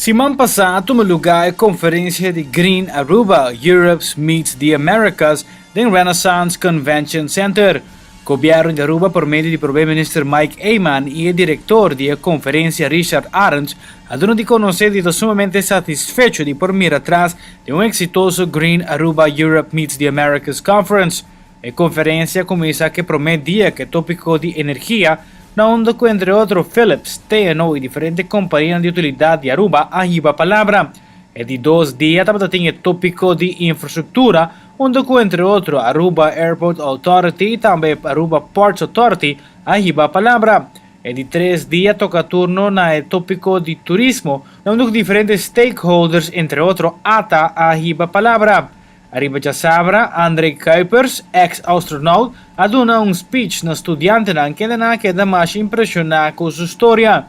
Siman pasa a tuma luga e conferencia di Green Aruba, Europe Meets the Americas den Renaissance Convention Center. Gobierno di Aruba por medio di Prome Minister Mike Eman y e director di e conferencia Richard Arends a duna di conoce di ta sumamente satisfecho di por mira atras den un exitoso Green Aruba Europe Meets the Americas Conference. E conferencia a cuminsa cu e prome dia cu e topico di energia na unda cu entre otro Philips, TNO y diferente companianan di utilidad di Aruba a hiba palabra. E di dos dia tabata tin e topico di infrastructura unda cu entre otro Aruba Airport Authority y tambe Aruba Ports Authority a hiba palabra. E di tres dia toca turno na e topico di turismo na unda cu diferente stakeholders entre otro ata a hiba palabra. Ariba djasabra, André Kuipers, ex-astronaut, a duna un speech na studiantenan kendenan a keda masha impresioná ku su storia.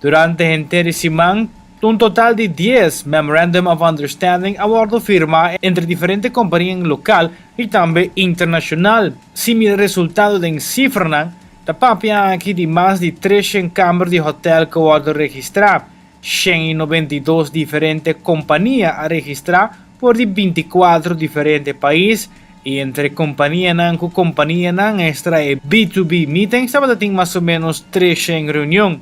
Durante henter e siman, un total di dies Memorandum of Understanding a wòrdu firmá entre diferente kompanianan lokal i tambe internashonal. Si mira resultado den sifranan, ta papia aki di mas di treshen kamber di hotèl ku a wòrdu registrá. 192 diferente kompania a registrá for di 24 diferente pais i entre kompanianan ku kompanianan extra e B2B meetings tabata tin mas o ménos 300 reunion.